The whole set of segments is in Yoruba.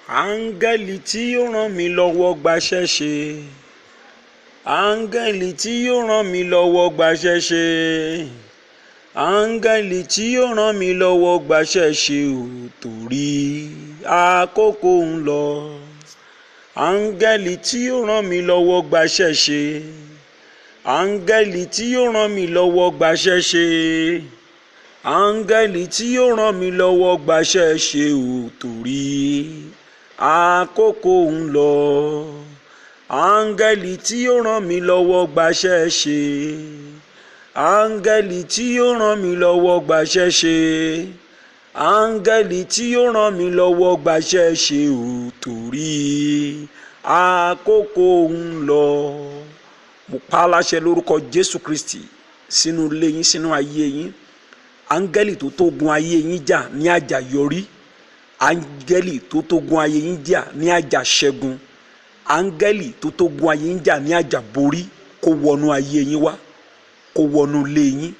Áńgẹ́lì tí yóò ràn mí lọ́wọ́ gbaṣẹ́ ṣe. Áńgẹ́lì tí yóò ràn mí lọ́wọ́ gbaṣẹ́ ṣe. Áńgẹ́lì tí yóò ràn mí lọ́wọ́ gbaṣẹ́ ṣe ò, torí àkókò ń lọ. Áńgẹ́lì tí yóò ràn mí lọ́wọ́ gbaṣẹ́ ṣe. Áńgẹ́lì tí yóò ràn mí lọ́wọ́ gbaṣẹ́ ṣe. Áńgẹ́lì tí yóò ràn mí lọ́wọ́ gbaṣẹ́ ṣe ò, torí àkókò ń lọ. Áńgẹ́lì tí yóò ràn mí lọ́wọ́ gbaṣẹ́ ṣe. Áńgẹ́lì tí yóò ràn mí lọ́wọ́ gbaṣẹ́ ṣe. Áńgẹ́lì tí yóò ràn mí lọ́wọ́ gbaṣẹ́ ṣe ò, torí àkókò ń lọ. Mo pa á láṣẹ lórúkọ Jésù Kristi sínú ilé yín, sínú ayé yín. Áńgẹ́lì tó tó gun ayé yín jà ní àjà yọrí. Áńgẹ́lì tó tó gun ayé yín jà ní àjà ṣẹ́gun. Áńgẹ́lì tó tó gun ayé yín jà ní àjà borí, kó wọnú ayé yín wá, kó wọnú ilé yín,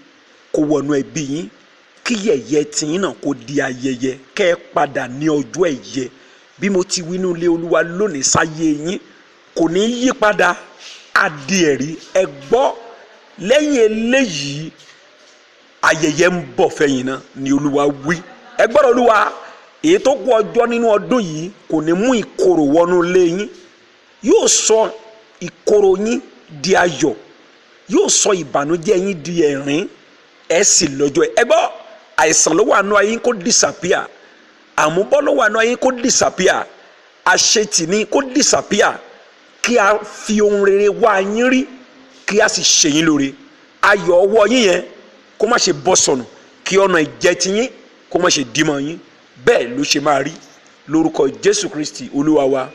kó wọnú ẹbí yín, kí yẹ̀yẹ́ tiyín náà kó di ayẹyẹ, kẹ́ ẹ padà ní ọjọ́ ẹ̀yẹ. Bí mo ti wí inú ilé Olúwa lónìí sáyé yín, kò ní yí padà, á di ẹ̀rí. Ẹ gbọ́, lẹ́yìn eléyìí ayẹyẹ ń bọ̀ fẹ́yìn náà ni Olúwa wí. Ẹ gbọ́dọ̀ Olúwa, èyí tó kù ọjọ́ nínú ọdún yìí kò ní mú ìkorò wọnú ilé yín. Yóò sọ ìkorò yín di ayọ̀, yóò sọ ìbànújẹ́ yín di ẹ̀rín, ẹ sì lọ́jọ́. Ẹ gbọ́, àìsàn ló wà nù ayé kó disappear, àmúbọ́ ló wà nù ayé kó disappear, àṣetì ni kó disappear, kí a fi ohun rere wá yín rí, kí a sì ṣe yín lóore. Ayọ̀ ọwọ́ yín yẹn kó má ṣe bọ́ sọnù, kí ọ̀nà ìjẹ ti yín kó má ṣe dí mọ́ yín. Bẹ́ẹ̀ ló ṣe máa rí lórúkọ Jésù Kristi Olúwa wa.